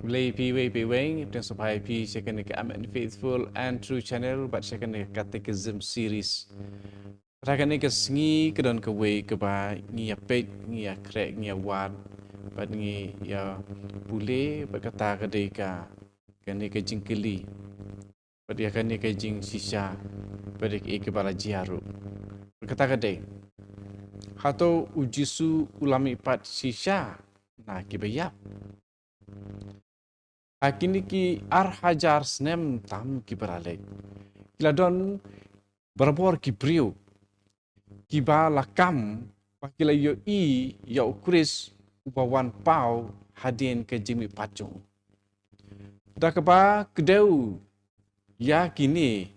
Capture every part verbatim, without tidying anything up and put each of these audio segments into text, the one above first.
Khublei phi wei phi wei, pdiang sngewbha ïa phi sha kane ka M N Faithful and True Channel, bad sha kane ka Catechism Series. Bad ha kane ka sngi ka don kawei kaba ngi ïa peit, ngi ïa khreh, ngi ïa wad, bad ngi ïa pule, bad kata ka dei ka, kane ka jingkylli. Bad ïa kane ka jingshisha, bad ïa kaei kaba la jia ruh. Bad kata ka dei, hato u Jisu u la mihpat shisha na kiba ïap? Ha kine ki ar hajar snem tam kiba la leit, ki la don barabor ki briew kiba la kam, ba ki la ïohi ïa u Khrist uba wan paw hadien ka jingmihpat jong u. Da kaba kdew ïa kine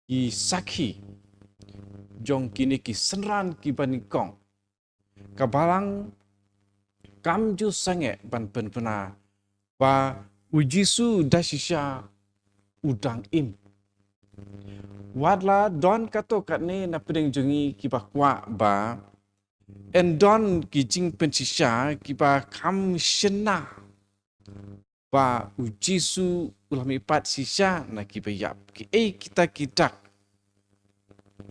ki sakhi jong kine ki synran kiba nyngkong, ka Balang kam ju sangeh ban pynbna ba u Jisu da shisha u dang im. Wat la don katto katne na pdeng jong ngi kiba kwah ba yn don ki jingpynshisha kiba kham shynna ba u Jisu u la mihpat shisha na kiba ïap. Kiei kita ki dak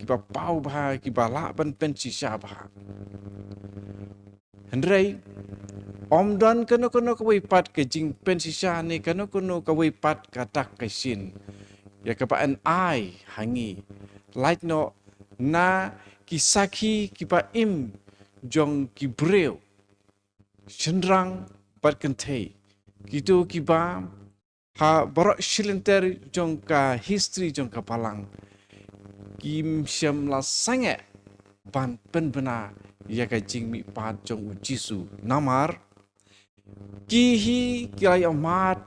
kiba paw bha, kiba lah ban pynshisha bha? Hynrei ym don kano kano kawei pat ka jingpynshisha ne kano kano kawei pat ka dak ka shin ïa kaba yn ai ha ngi, lait noh na ki sakhi kiba im jong ki briew, shynrang bad kynthei, kito kiba ha baroh shi lynter jong ka history jong ka Balang kim shym la sangeh ban pynbna ïa ka jingmihpat jong u Jisu. Namar ki hi ki la ïohmad,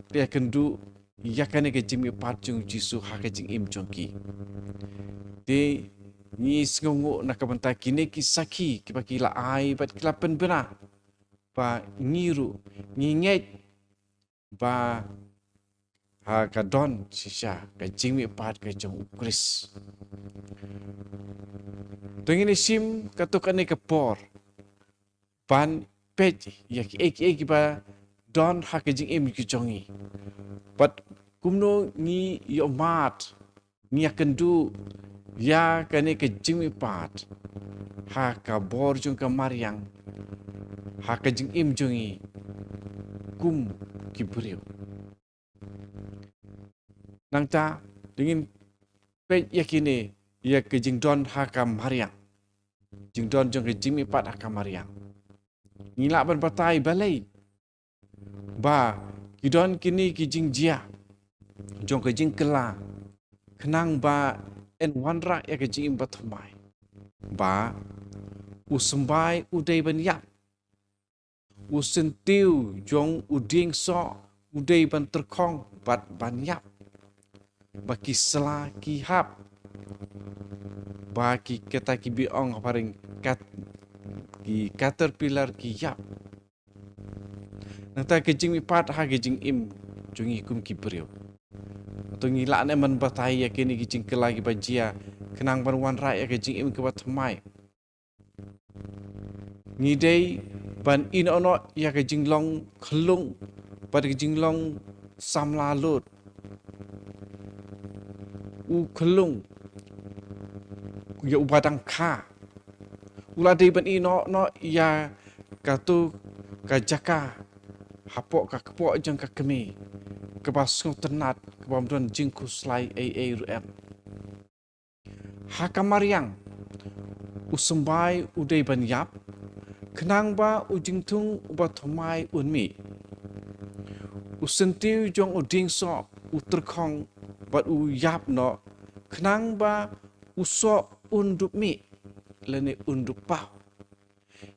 ki la ïakynduh ïa kane ka jingmihpat jong u Jisu ha ka jingim jong ki. Te ngi sngewnguh na ka bynta kine ki sakhi kiba ki la ai bad ki la pynbna ba ngi ruh ngi ngeit ba ha ka don shisha ka jingmihpat ka jong u Khrist. To ngin ïa shim katto katne ka por ban peit ïa kiei kiei kiba don ha ka jingim ka jong ngi, bad kumno ngi ïohmad, ngi ïakynduh ïa kane ka jingmihpat ha ka bor jong ka mariang ha ka jingim jong ngi kum ki briew. Nangta to ngin peit ïa kine, ïa ka jingdon ha ka mariang, jingdon jong ka jingmihpat ha ka mariang. Ngi lah ban batai balei ba ki don kine ki jingjia jong ka jingkylla khnang ba yn wanrah ïa ka jingim bathymmai? Ba u symbai u dei ban ïap, u syntiew jong u dieng soh u dei ban tyrkhong bad ban ïap, ba ki sla ki hap, ba ki, kata kiba ong ha phareng kat, ki caterpillar ki ïap. Nangta ka jingmihpat ha ka jingim jong ngi kum ki briew. To ngi lah ne em ban batai ïa kine ki jingkylla kiba jia khnang ban wanrah ïa ka jingim kaba thymmai? Ngi dei ban ïehnoh noh ïa ka jinglong khyllung bad ka jinglong samla lut. U khyllung, ïa uba dang kha, u la dei ban ïehnoh noh ïa kato ka jaka hapoh ka kpoh jong ka kmie kaba sngewtynnat, kaba ym don jingkhuslai ei ei ruh em. Ha ka mariang, u symbai u dei ban ïap khnang ba u jingthung uba thymmai un mih. U syntiew jong u dieng soh u tyrkhong bad u ïap noh khnang ba u soh un dup mih lane un dup paw.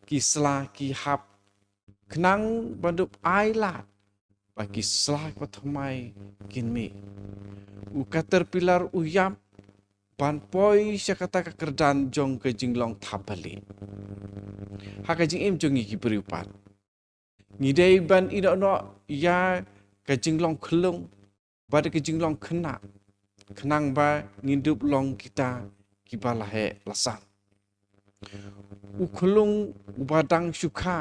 Ki sla ki hap khnang ban dup ai lad ba ki sla kiba thymmai kin mih. U caterpillar u ïap ban poi sha kata ka kyrdan jong ka jinglong thapbalieh. Ha ka jingim jong ngi ki briew pat, ngi dei ban ïehnoh noh ïa ka jinglong khyllung bad ka jinglong khynnah khnang ba ngin dup long kita kiba la heh la san. U khyllung uba dang shu kha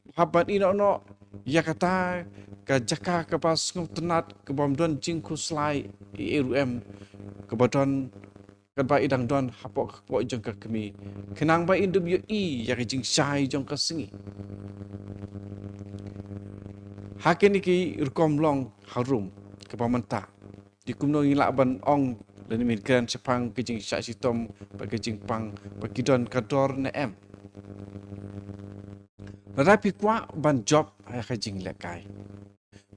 u hap ban ïehnoh noh ïa kata ka jaka kaba sngewtynnad, kaba ym don jingkhuslai ei ei ruh em, kaba don, kaba i dang don hapoh ka kpoh jong ka kmie, khnang ba in dup ïohi ïa ka jingshai jong ka sngi. Ha kine ki rukom long harum, kaba mynta, dei kumno ngi lah ban ong, lane ngin kren shaphang ka jingshah shitom bad ka jingpang, ba ki don ka dor ne em? Lada phi kwah ban jop ha ka jinglehkai,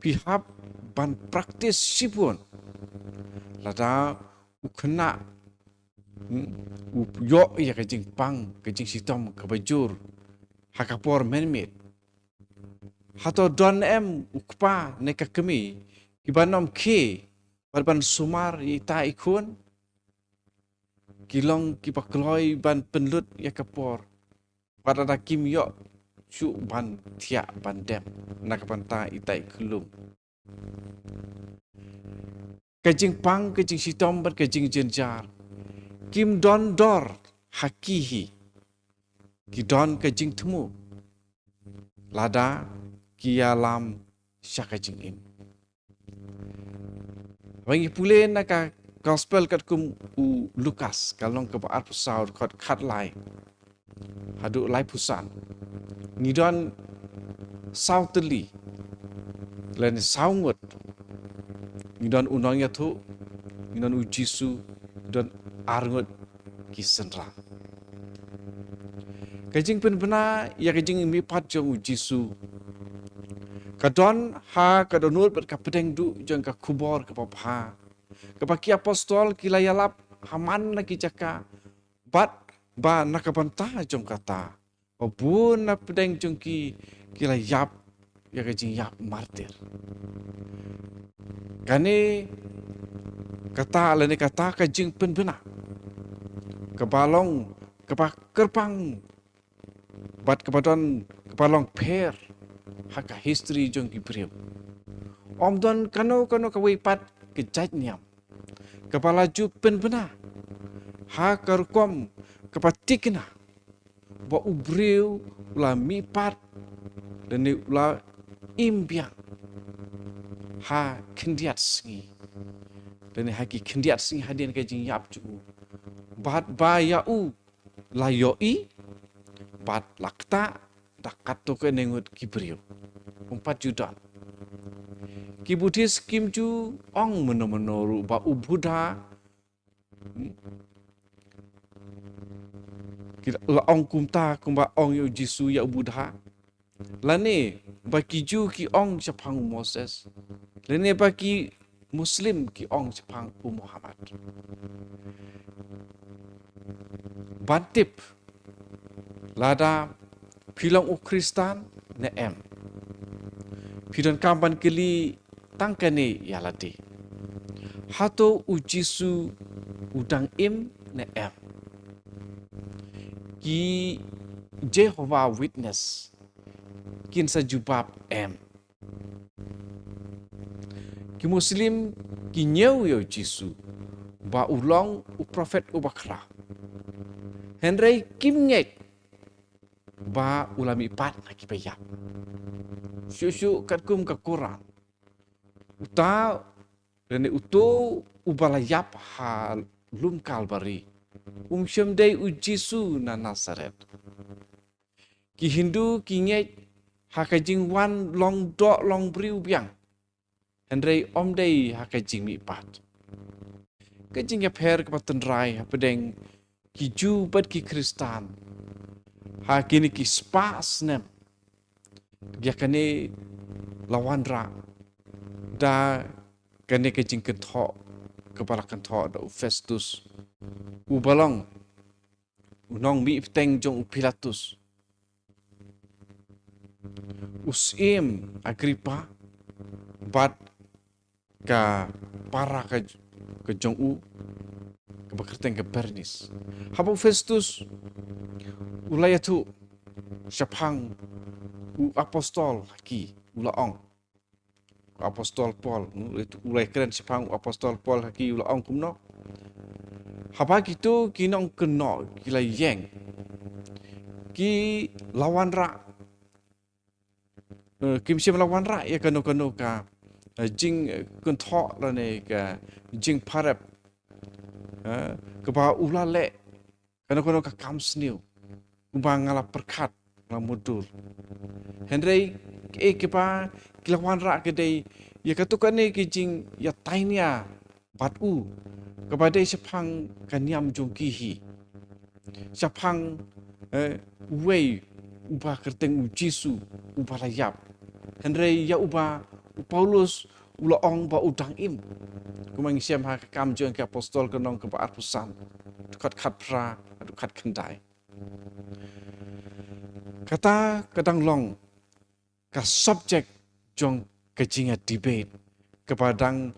phi hap ban practice shibun. Lada u khynnah, hmm, u ïoh ïa ka jingpang, ka jingshitom kaba jur ha ka por mynmiet, hato don em u kpa ne ka kmie kiban ym khie bad ban sumar ïa ita i khun? Ki long kiba kloi ban pynlut ïa ka por, wat lada kim ïoh shuh ban thiah ban dem na ka bynta ita i khyllung. Ka jingpang, ka jingshitom bad ka jingjynjar kim don dor ha ki hi. Ki don ka jingthmu lada ki ïalam sha ka jingim. Ba ngi pule na ka Gospel katkum u Lukas, ka lynnong kaba arphew saw, dkhot khatlai haduh laiphew san, ngi don saw tylli, lane saw ngut. Ngi don u nongïathuh, ngi don u Jisu, ngi don arngut ki synran. Ka jingpynbna ïa ka jingmihpat jong u Jisu ka don ha ka dohnud bad ka pdeng duh jong ka khubor kaba bha, kaba ki apostol ki la ïalap ha man la ki jaka, bad ba na ka bynta jong kata, ba bun na pdeng jong ki, ki la ïap ïa ka jingïap martir. Kane kata, lane kata ka jingpynbna kaba long, kaba kyrpang bad kaba don, kaba long pher ha ka history jong ki briew. Ym don kano kano kawei pat ka jait niam kaba la ju pynbna ha ka rukom kaba thikna ba u briew u la mihpat lane u la im biang ha khyndiat sngi, lane ha ki khyndiat sngi hadien ka jingïap jong u, bad ba ïa u la ïohi bad la ktah da katto katne ngut ki briew. Ym pat ju don. Ki Buddhist kim ju ong mynno mynno ruh ba u Buddha, hmm, ki la ong kumta, kumba ong ïa u Jisu ïa u Buddha, lane ba ki Jiw ki ong shaphang u Moses, lane ba ki Muslim ki ong shaphang u Muhammad. Ban tip lada phi long u Khristan ne em, phi donkam ban kylli tang kane ïa lade: Hato u Jisu u dang im ne em? Ki Jehovah Witness kin sa jubab em. Ki Muslim ki ñiew ïa u Jisu ba u long u prophet uba khraw, hynrei kim ngeit ba u la mihpat na kiba ïap. Shuh shuh katkum ka Quran, uta, lane uto uba la ïap ha lum Kalbari, um shym dei u Jisu na Nasaret. Ki Hindu ki ngeit ha ka jingwan long doh long briew biang, hynrei ym dei ha ka jingmihpat. Ka jingïapher kaba tynrai hapdeng ki Jiw bad ki Khristan ha kine ki spah snem, ïa kane la wanrah da kane ka jingkynthoh kaba la kynthoh da u Festus, uba long u nongmihbteng jong u Pilatus, u Syiem Agrippa, bad ka para ka, ka jong u, kaba kyrteng ka Bernis. Haba u Festus u la ïathuh shaphang u apostol ha ki, u la ong, u apostol Paul, hmm, u la kren shaphang u apostol Paul ha ki, u la ong kumno: Haba kito ki nongkynnoh ki la ïeng, ki la wanrah Eh, kim shym la wanrah ïa kano kano ka, eh, jingkynthoh lane ka jingpharep, eh, kaba u la leh kano kano ka kam sniew kumba nga la pyrkhat, nga la mutdur. Hynrei kaei kaba ki la wanrah ka dei ïa katto katne ka jingïatainia bad u, kaba dei shaphang ka niam jong ki hi, shaphang, eh, uwei uba kyrteng u Jisu uba la ïap, hynrei ïa uba u Paulus u la ong ba u dang im. Kumba ngi shem ha ka Kam jong ki Apostol, ka lynnong kaba arphew san, dkhot khatphra, dkhot khyndai. Kata ka dang long ka subject jong ka jingïadebate kaba dang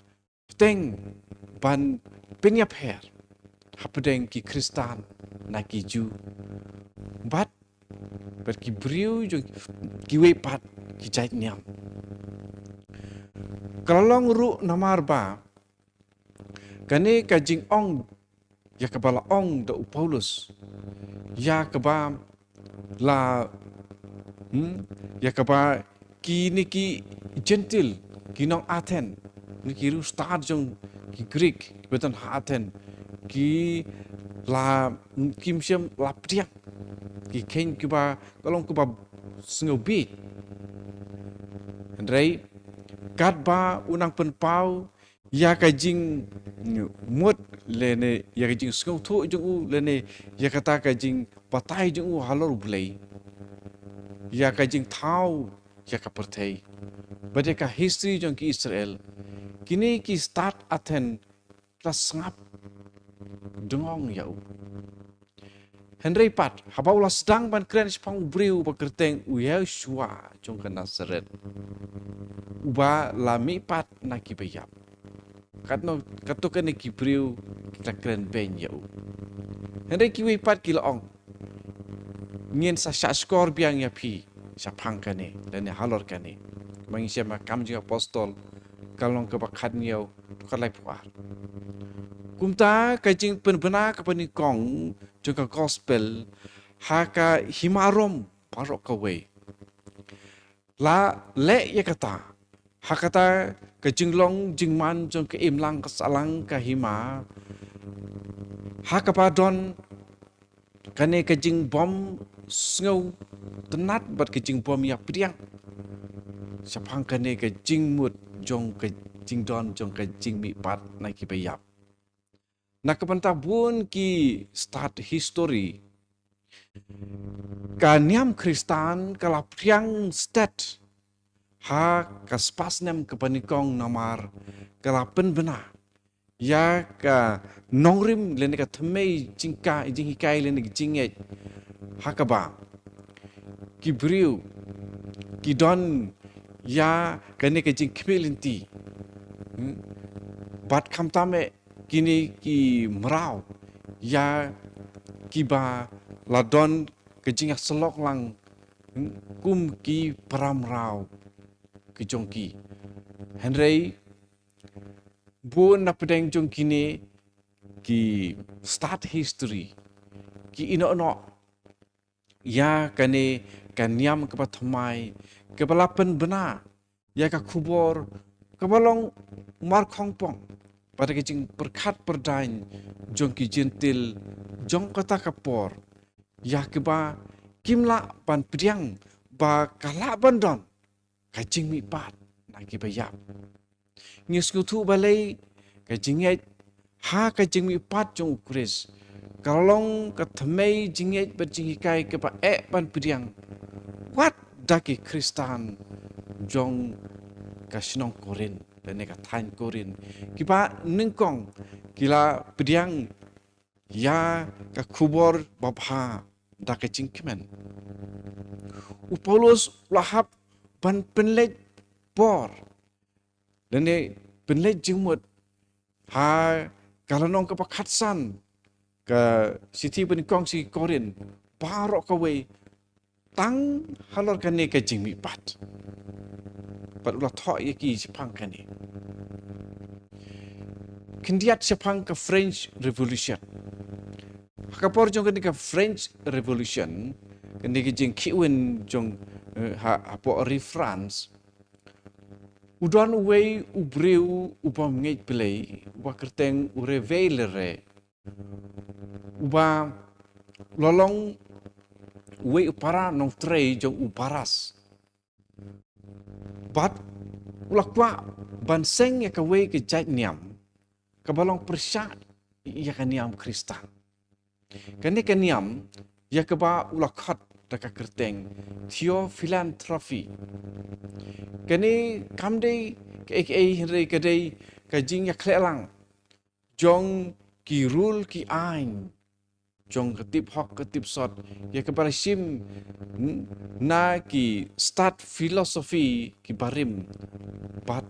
bteng ban pynïapher hapdeng ki Khristan na ki Jiw bad, bad ki briew jong kiwei pat ki jait niam. Ka la long ruh namar ba kane ka jingong ïa kaba la ong da u Paulus, ïa kaba la, hmm, ïa kaba kine ki Jentil, ki nong Athen, ne ki riewstad jong ki Greek kiba don ha Athen, ki la, hmm, kim shym la pdiang, ki kheiñ kiba ka long kaba sngewbha. Hynrei katba u nang pynpaw ïa ka jingmut lane ïa ka jingsngewthuh jong u lane ïa kata ka jingbatai jong u halor U Blei, ïa ka jingthaw ïa ka pyrthei bad ïa ka history jong ki Israel, kine ki stad Athen ki la sngap dngong ïa u. Hynrei pat haba u la sdang ban kren shaphang u briew ba kyrteng u Yahshua jong ka Nazareth, uba la mihpat na kiba ïap, katno, katto katne ki briew ki la kren beiñ ïa u. Hynrei kiwei pat ki la ong, ngin sa shahshkor biang ïa phi shaphang kane lane halor kane. Kumba ngi shem ha Kam jong ki Apostol, ka lynnong kaba khathynñiew, dkhot laiphew ar. Kumta ka jingpynbna kaba nyngkong jong ka gospel ha ka hima Rom baroh kawei la leh ïa kata ha kata ka jinglong jingman jong ka imlang ka sahlang ka hima, ha kaba don kane ka jingbym sngewtynnad bad ka jingbym ïapdiang shaphang kane ka jingmut jong ka jingdon jong ka jingmihpat na kiba ïap. Na ka bynta bun ki stad history, ka niam Khristan ka la pdiang stet ha ka spah snem kaba nyngkong namar ka la pynbna ïa ka nongrim lane ka thymmei jingka-, jinghikai lane ka jingngeit, ha kaba ki briew ki don ïa kane ka jingkhmih lynti. Hmm. Bad khamtam eh kine ki mraw ïa kiba la don ka jingïasyllok lang, hmm, kum ki para mraw ki jong ki. Hynrei bun na pdeng jong kine ki stad history ki ïehnoh noh ïa kane ka niam kaba thymmai kaba la pynbna ïa ka khubor kaba long markhongpong bad ka jingpyrkhat pyrdaiñ jong ki Jentil jong kata ka por, ïa kiba kim lah ban pdiang ba ka lah ban don ka jingmihpat na kiba ïap. Ngi sngewthuh balei ka jingngeit ha ka jingmihpat jong u Khrist ka long ka thymmei jingngeit bad jinghikai kaba eh ban pdiang wat da ki Khristan jong ka shnong Korinth lane ka thaiñ Korinth, kiba nyngkong ki la pdiang ïa ka khubor babha da ka jingkmen. U Paulus u la hap ban pynleit bor lane pynleit jingmut ha ka lynnong kaba khatsan ka shithi banyngkong sha ki Korinth baroh kawei tang halor kane ka jingmihpat. Bad u la thoh ïa ki shaphang kane. Khyndiat shaphang ka French Revolution. Ha ka por jong kane ka French Revolution, kane ka jingkhih win jong, eh, ha, hapoh ri France, u don uwei u briew u bym ngeit Blei, uba kyrteng u Réveillère, uba la long uwei u para nongtrei jong u Barras. Bad u la kwah ban seng ïa kawei ka jait niam kaba long pyrshah ïa ka niam Khristan. Kane ka niam ïa kaba u la khot da ka kyrteng Theophilanthropy. Kane kam dei kaei kaei hynrei ka dei ka jingïakhleh lang jong ki rule ki aiñ jong ka tip hok ka tip sot, ïa kaba la shim n-, na ki stad philosophy kiba rim bad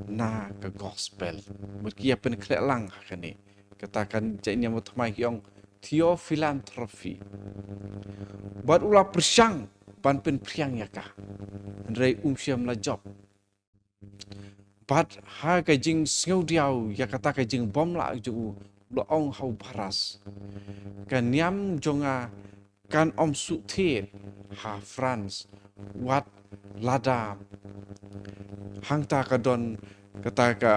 na ka gospel. Mut ki ïa pynkhleh lang ha kane. Kata ka jait niam u thymmai ki ong Theophilanthropy. Bad u la pyrshang ban pynphriang ïa ka, hynrei um shym la jop. Bad ha ka jingsngewdiaw ïa kata ka jingbymlah jong u, u la ong ha u Barras, ka niam jong nga kan ym shu thied ha France wat lada hangta ka don kata ka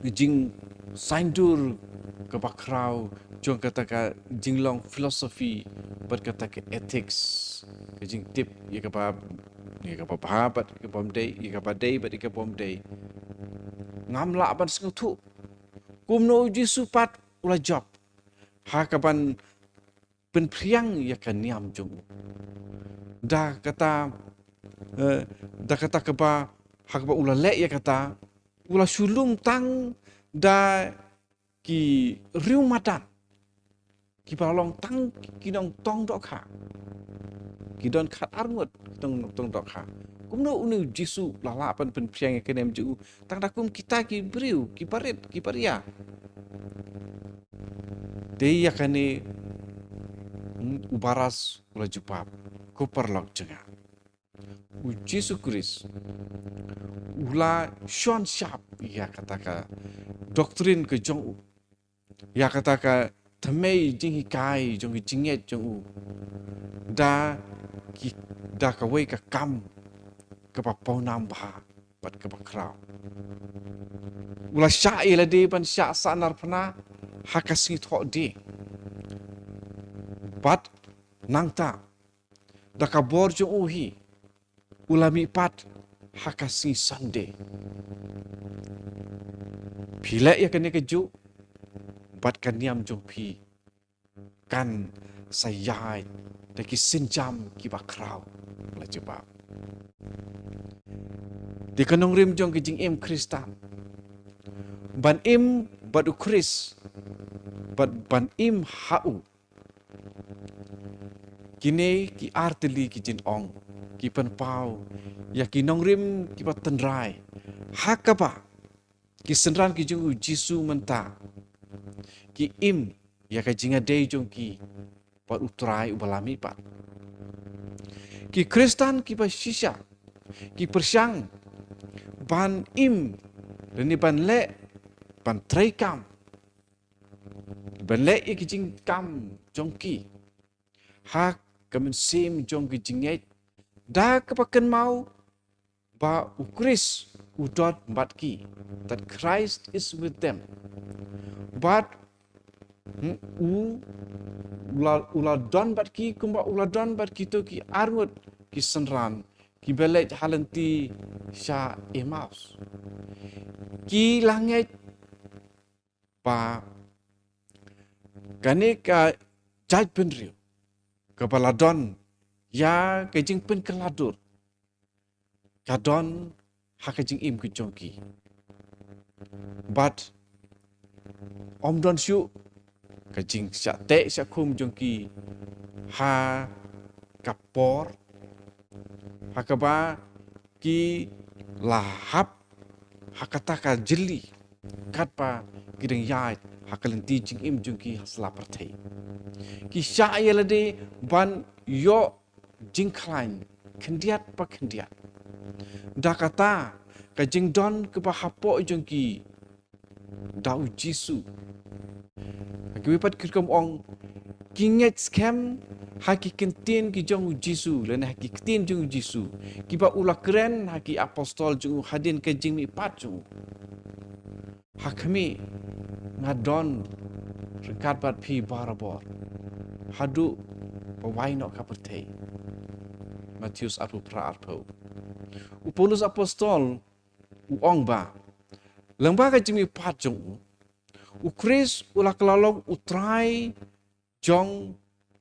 jingsaiñdur kaba khraw jong kata ka jinglong philosophy bad kata ka ethics, ka jingtip ïa kaba, ïa kaba bha bad ïa kaba ym dei, ïa kaba dei bad ïa kaba ym dei. Ngam lah ban sngewthuh kumno u Jisu pat u la jop ha kaban pynphriang ïa ka niam jong u. Da kata, eh, da kata kaba, ha kaba u la leh ïa kata, u la shu lum tang da ki riew madan kiba la long tang ki nongtong dohkha. Ki don khatar ngut ki nongtong dohkha. Kumno une u Jisu u la lah ban pynphriang ïa ka niam jong u tang da kum kita ki briew, ki barit, ki baria? Te ïa kane, hmm, u Barras u la jubab, ko paralok jong nga, u Jisu Khrist u la shon shap ïa kata ka doctrine ka jong u, ïa kata ka thymmei jinghikai jong ka jingngeit jong u, da ki, da kawei ka kam kaba pawnam bha bad kaba khraw. U la shah ïa lade ban shah sahnarphna ha ka sngi Thohdieng. Bad nangta da ka bor jong u hi u la mihpat ha ka sngi Sunday. Phi leh ïa kane kajuh bad ka niam jong phi kan sa ïaid da ki sienjam kiba khraw, u la jubab. Te ka nongrim jong ka jingim Khristan, ban im bad u Khrist bad ban im ha u, kine ki artylli ki jingong ki pynpaw ïa ki nongrim kiba tynrai, ha kaba ki synran ki jong u Jisu mynta ki im ïa ka jingïadei jong ki bad u Trai uba la mihpat. Ki Khristan kiba shisha ki pyrshang ban im lane ban leh, ban treikam, ban leh ïa ki jingkam jong ki ha ka mynsiem jong ki jingngeit, da kaba kynmaw ba u Khrist u don bad ki, that Christ is with them. Bad, hmm, u, u la, u la don bad ki kumba u la don bad kito ki arngut ki synran kiba leit ha lynti sha Emmaus. Ki la ngeit ba kane ka jaitbynriew kaba la don ïa ka jingpynkylla dur ka don ha ka jingim ka jong ki. Bad ym don shuh ka jingshah teh shah khum jong ki ha ka por ha kaba ki la hap ha kata ka jylli katba ki dang ïaid ha ka lynti jingim jong ki ha sla pyrthei. Ki shah ïa lade ban ïoh jingkhlaiñ khyndiat pa khyndiat da kata ka jingdon kaba hapoh jong ki da u Jisu. Ha kiwei pat ki rukom ong, ki ngeit skhem ha ki ktien ki jong u Jisu, lane ha ki ktien jong u Jisu, kiba u la kren ha ki apostol jong u hadien ka jingmihpat jong u. Ha khmih, nga don ryngkat bad phi barabor haduh ba wai noh ka pyrthei. Mathaios arphew phra arphew. U Paulus apostol u ong ba lyngba ka jingmihpat jong u, u Khrist u la kylla long u Trai jong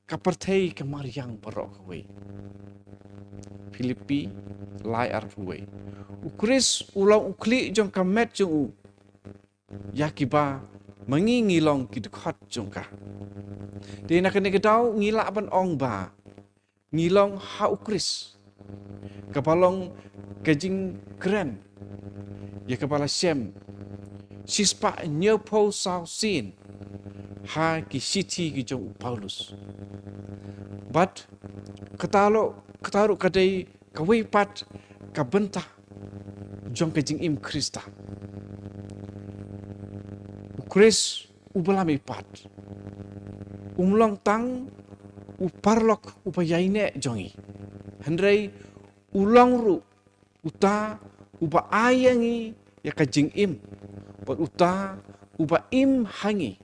ka pyrthei ka mariang baroh kawei. Philippi lai arphew wei. U Khrist u long u khlieh jong ka met jong u ïa kiba ma ngi ngi long ki dkhot jong ka. Te na kane ka daw ngi lah ban ong ba ngi long ha u Khrist, kaba long ka jingkren ïa kaba la shem shispah hynñiewphew saw sien ha ki shithi ki jong u Paulus. Bad kata ruh, kata ruh ka dei kawei pat ka bynta jong ka jingim Khrista. U Khrist uba la mihpat um long tang u paralok uba ïaineh jong ngi, hynrei u long ruh uta uba ai ïa ngi ïa ka jingim, bad uta uba im ha ngi,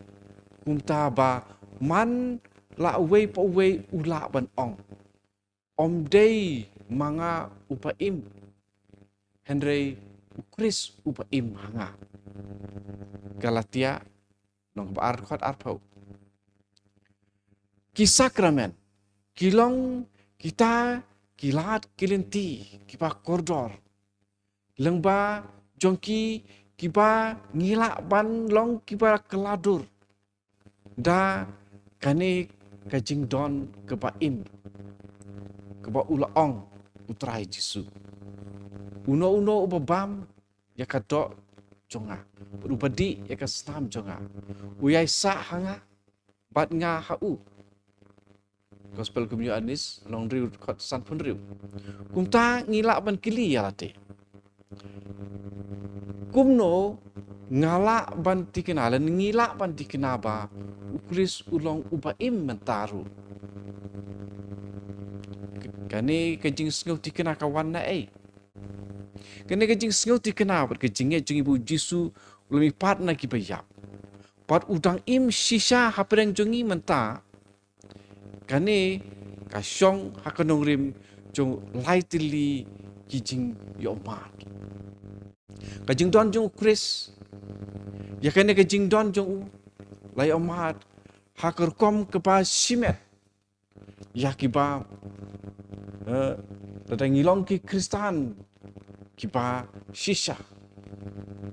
kumta ba man la uwei pa uwei u lah ban ong, ym dei ma nga uba im, hynrei u Khrist uba im ha nga. Galatia lynnong ba ar dkhot arphew. Ki sakramen ki long kita ki lad ki lynti kiba kordor lyngba jong ki, kiba ngi lah ban long kiba kylla dur da kane ka jingdon kaba im, kaba u la ong u Trai Jisu. Uno uno uba bam ïa ka doh jong nga, bad uba dih ïa ka snam jong nga, u ïai sah ha nga bad nga ha u. Gospel kum u Ïoannis lynnong hynriew dkhot sanphew hynriew. Kumta ngi lah ban kylli ïa lade, kumno nga lah ban thikna, lane ngi lah ban thikna ba u Khrist u long uba im mynta ruh? Kane ka jingsngew thikna ka wan na ei? Kane ka jingsngew thikna bad ka jingngeit jong ngi ba u Jisu u la mihpat na kiba ïap bad u dang im shisha hapdeng jong ngi mynta, kane ka shong ha ka nongrim jong lai tylli ki jingïohmad. Ka jingdon jong u Khrist, ïa kane ka jingdon jong u la ïohmad ha ka rukom kaba shimet ïa kiba, eh, lada ngi long ki Khristan kiba shisha,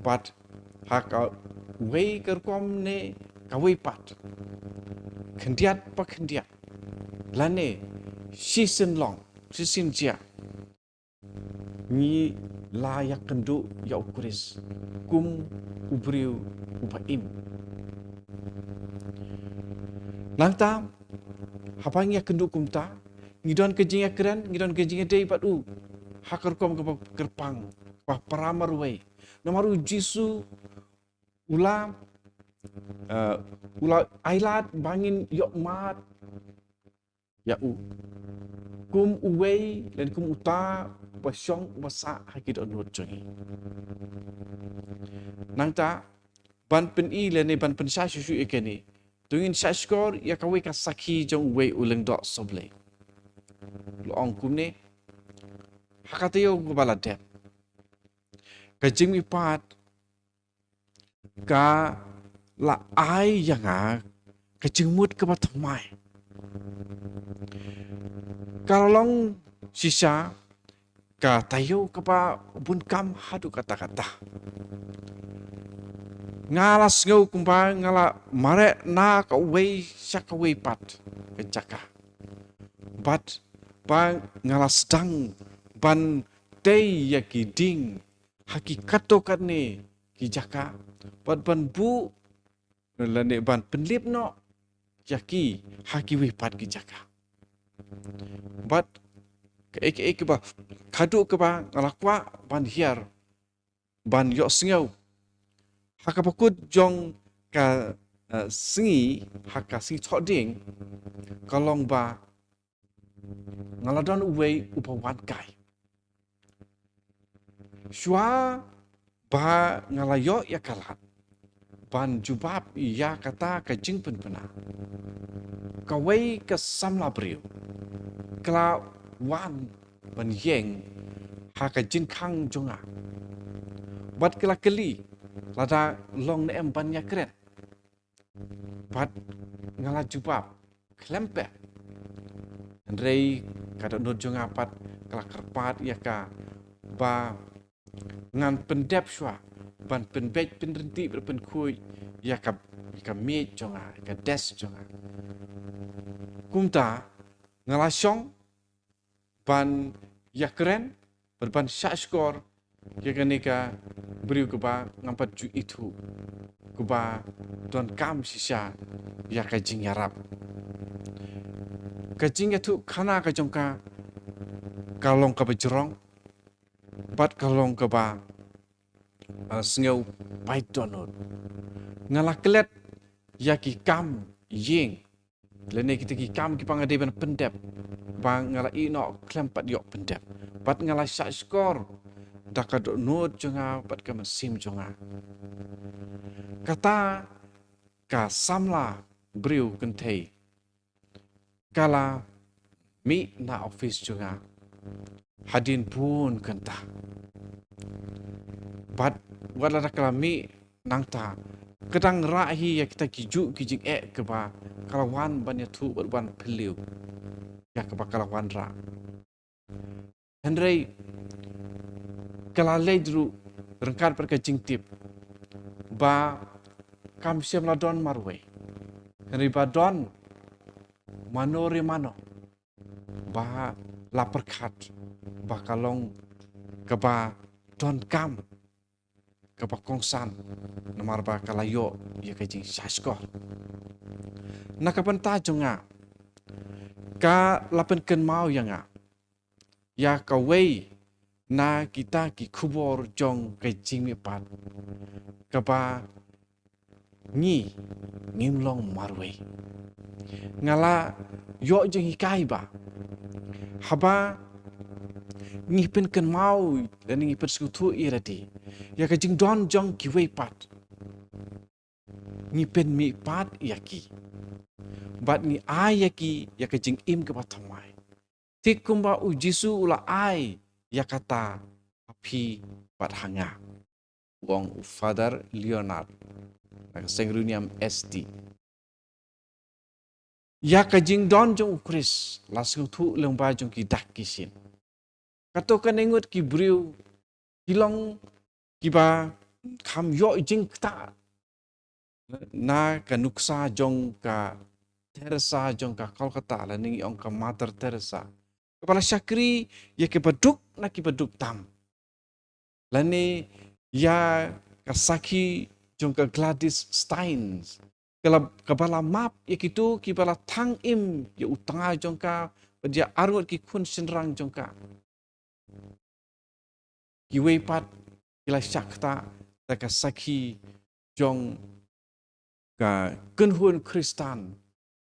bad ha kawei ka rukom ne kawei pat, khyndiat pa khyndiat, lane shisien long shisien jia, ngi la ïakynduh ïa u Khrist kum u briew uba im. Nangta haba ngi ïakynduh kumta, ngi don ka jingïakren, ngi don ka jingïadei bad u ha ka rukom kaba kyrpang, kaba para marwei. Namar u Jisu u la, eh, u la ailad ba ngin ïohmad ïa u kum uwei lane kum uta uba shong uba sah ha ki dohnud jong ngi. Nangta ban pyni lane ban pynshai shuh shuh ïa kane, to ngin shah shkor ïa kawei ka sakhi jong uwei u lyngdoh sohblei. La ong kumne, ha ka taïew kaba la dep, ka jingmihpat ka la ai ïa nga ka jingmut kaba thymmai. Ka la long shisha ka taïew kaba bun kam haduh katta katta. Nga la sngew kumba nga la mareh na kawei sha kawei pat ka jaka, bad ba nga la sdang ban tei ïa ki dieng ha ki katto katne ki jaka, bad ban buh lane ban pynlip noh ïa ki ha kiwei pat ki jaka. Bad kaei kaei kaba khadduh kaba nga la kwah ban hiar ban ïohsngew ha kaba kut jong ka, eh, sngi, ha ka sngi thohdieng, ka long ba Nga la don uwei uba wan kai. Shuwa ba nga la ïoh ïa ka lad ban jubab ïa kata ka jingpynbna, kawei ka samla briew ka la wan ban ïeng ha ka jingkhang jong nga. Bad ka la kylli lada long ne em ban ïakren. Bad nga la jubab khlem pep. Hynrei ka dohnud jong nga pat ka la kyrpad ïa ka ba ngan pyndep shuwa ban pynbeit pynryntih bad pynkhuid ïa ka, ïa ka miej jong nga, ïa ka desk jong nga. Kumta nga la shong ban ïakren bad ban shahshkor ïa kane ka briew kaba ngam pat ju ithuh, kaba donkam shisha ïa ka jingïarap. Ka jingïathuhkhana ka jong ka ka long kaba jrong bad ka long kaba, ah, sngew pait dohnud. Nga la klet ïa ki kam ïing lane kita ki kam kiba nga dei ban pyndep ba nga la ïeh noh khlem pat ïoh pyndep. Bad nga la shahshkor da ka dohnud jong nga bad ka mynsiem jong nga. Kata ka samla briew kynthei ka la mih na office jong nga hadien bun kynta. Bad wat lada ka la mih nangta, ka dang rah hi ïa kita ki juh ki jingeh kaba ka la wan ban ïathuh bad ban phylliew ïa kaba ka la wanrah. Hynrei ka la leit ruh ryngkat bad ka jingtip ba kam shym la don marwei. Hynrei ba don mano re mano ba la pyrkhat ba ka long kaba donkam, kaba kongsan, namar ba ka la ïoh ïa ka jingshahshkor. Na ka bynta jong nga, ka la pynkynmaw ïa nga ïa kawei na kita ki khubor jong ka jingmihpat kaba ngi ngim long marwei. Nga la ïoh jinghikai ba haba ngi pynkynmaw lane ngi pynsngewthuh ïa lade ïa ka jingdon jong kiwei pat, ngi pynmihpat ïa ki bad ngi ai ïa ki ïa ka jingim kaba thymmai, thik kumba u Jisu u la ai ïa kata ha phi bad ha nga, u ong u Father Leonard na ka Seng Riewniam S D. Ïa ka jingdon jong u Khrist la sngewthuh lyngba jong ki dak ki shin. Kato kane ngut ki briew ki long kiba kham ïoh jingktah na ka nuksa jong ka Teresa jong ka Kolkata, lane ngi ong ka Mother Teresa, kaba la shakri ïa kiba duk na kiba duk tam. Lane ïa ka sakhi jong ka Gladys Steins, ka la, kaba la map ïa kito kiba la thang im ïa u tnga jong ka bad ïa arngut ki khun shynrang jong ka. Kiwei pat ki la shah ktah da ka sakhi jong ka kynhun Khristan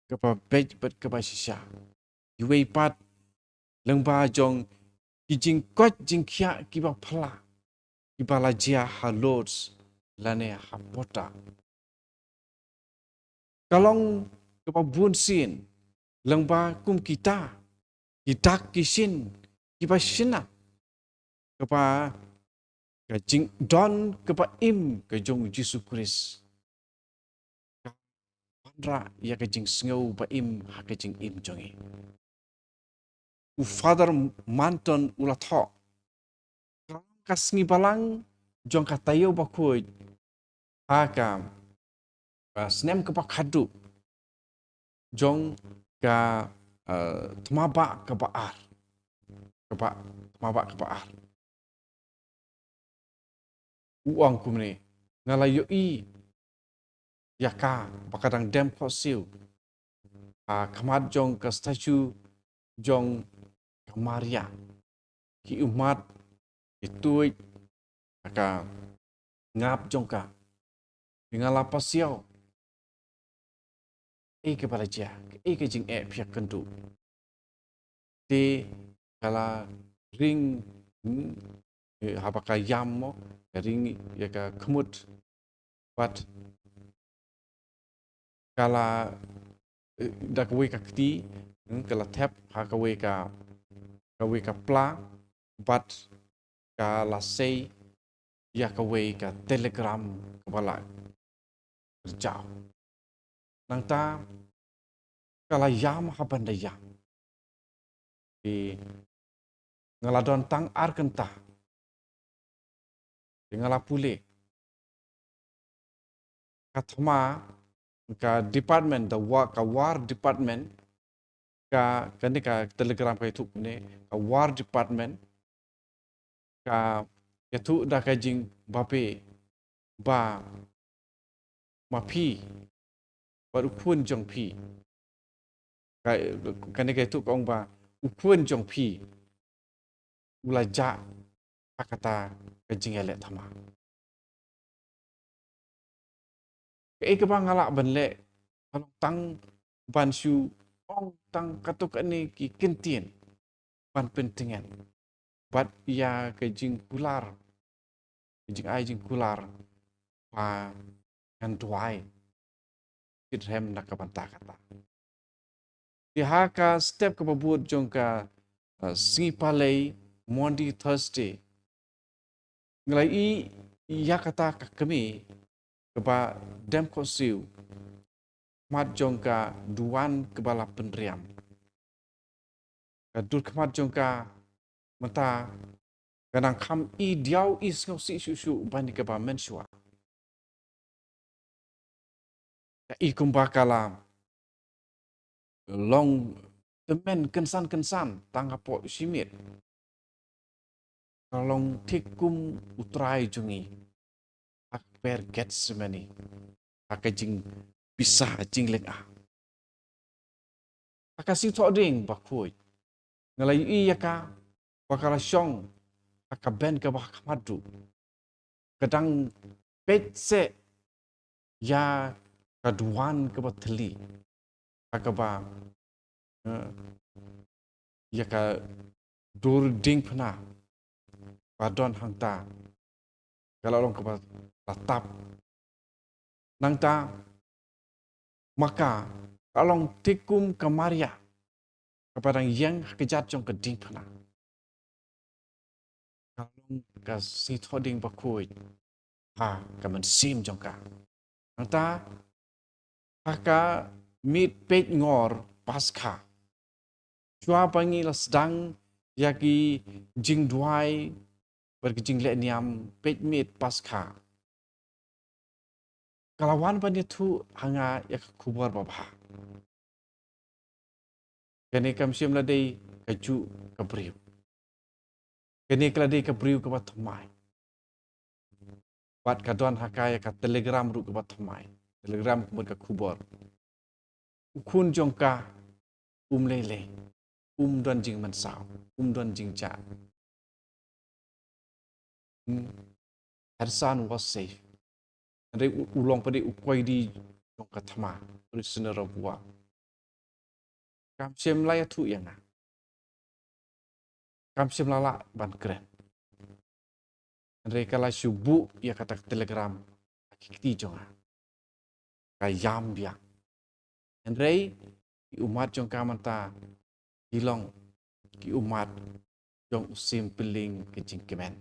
kaba beit bad kaba shisha. Kiwei pat lyngba jong ki jingkoit jingkhiah kiba phylla kiba la jia ha Lourdes lane ha Pota. Ka long kaba bun sien lyngba kum kita ki dak ki shin kiba shna kaba ka jingdon kaba im ka jong u Jisu Khrist ka wanrah ïa ka jingsngew ba im ha ka jingim jong ngi. U Father Manton u la thoh, ka sngi balang jong ka taïew bakhuid ha ka, ka snem kaba khatduh jong ka, eh, thmabah kaba ar, kaba, thmabah kaba ar. U ong kumne, nga la ïohi ïa ka ba ka dang dem khohsiew ha khmat jong ka statue jong ka Maria, ki ummat ki tuid ha ka ngap jong ka. Nga la pasiaw, ei kaba la jia, ei ka jingeh phi ïakynduh. te ka la ring, hmm, eh, haba ka ïam mo, ka ring ïa ka khmut, bad ka la, eh, da kawei ka kti, hmm, ka la thep ha kawei ka, kawei ka pla, bad ka la sei ïa kawei ka telegram kaba la kyrjaw. Nangta ka la ïam ha ban da ïam. Te nga la don tang ar kynta. Te nga la pule. Ka thma, ka department, da wa-, ka war department, ka, kane ka telegram ka ïathuh kumne, ka war department ka ïathuh da ka jingbabe ba ma phi bad u khun jong phi. Ka, kane ka ïathuh ka ong ba u khun jong phi u la jah ha kata ka jingïaleh thma. Kaei kaba nga lah ban leh, ka long tang ban shu ong tang katto katne ki kyntien ban pyntngen bad ïa ka jingkular, ka jingai jingkular ba ngan duwai shitrhem na ka bynta kata. Te ha ka step kaba bud jong ka, uh, sngi Palei, Monday, Thursday, nga la ïohi ïa kata ka kmie kaba dem khohsiew khmat jong ka duwan kaba la pynriam. Ka dur khmat jong ka mynta ka nang kham i diaw i sngewsih shuh shuh ban ïa kaba mynshuwa. Ka i kumba ka la long tymmen kynsan kynsan tang hapoh shi miet. Ka long thik kum u Trai jong ngi ha ka kper Gethsemane, ha ka jingpisa jinglynga. Ha ka Sngi Thohdieng Bakhuid nga la ïohi ïa ka ba ka la shong ha ka bench kaba ha khmat ruh, ka dang peit seh ïa ka duwan kaba thylli, ha kaba, eh, ïa ka dur diengphna ba don hangta ka la long kaba la tap. Nangta ma ka ka long thik kum ka Maria kaba dang ïeng ha kjat jong ka diengphna. Ka long ka Sngi Thohdieng Bakhuid ha ka mynsiem jong ka. Nangta ha ka miet peit ngor Paskha, shuwa ba ngi la sdang ïa ki jingduwai bad ki jingleh niam peit miet Paskha, ka la wan ban ïathuh ha nga ïa ka khubor babha. Kane kam shym la dei kajuh ka briew. Kane ka la dei ka briew kaba thymmai. Bad ka don ha ka ïa ka telegram ruh kaba thymmai. Telegram ka mut ka khubor. U khun jong ka um lei lei, um don jingmynsaw, um don jingjah. Hmm. Her son was safe. Hynrei u, u long pat u koidi jong ka thma, prisoner of war. Kam shym la ïathuh ïa nga. Kam shym la lah ban kren. Hynrei ka la shu buh ïa kata ka telegram ha ki kti jong nga. Ka ïam biang. Hynrei ki ummat jong ka mynta ki long ki ummat jong u syiem pyllieng ka jingkmen.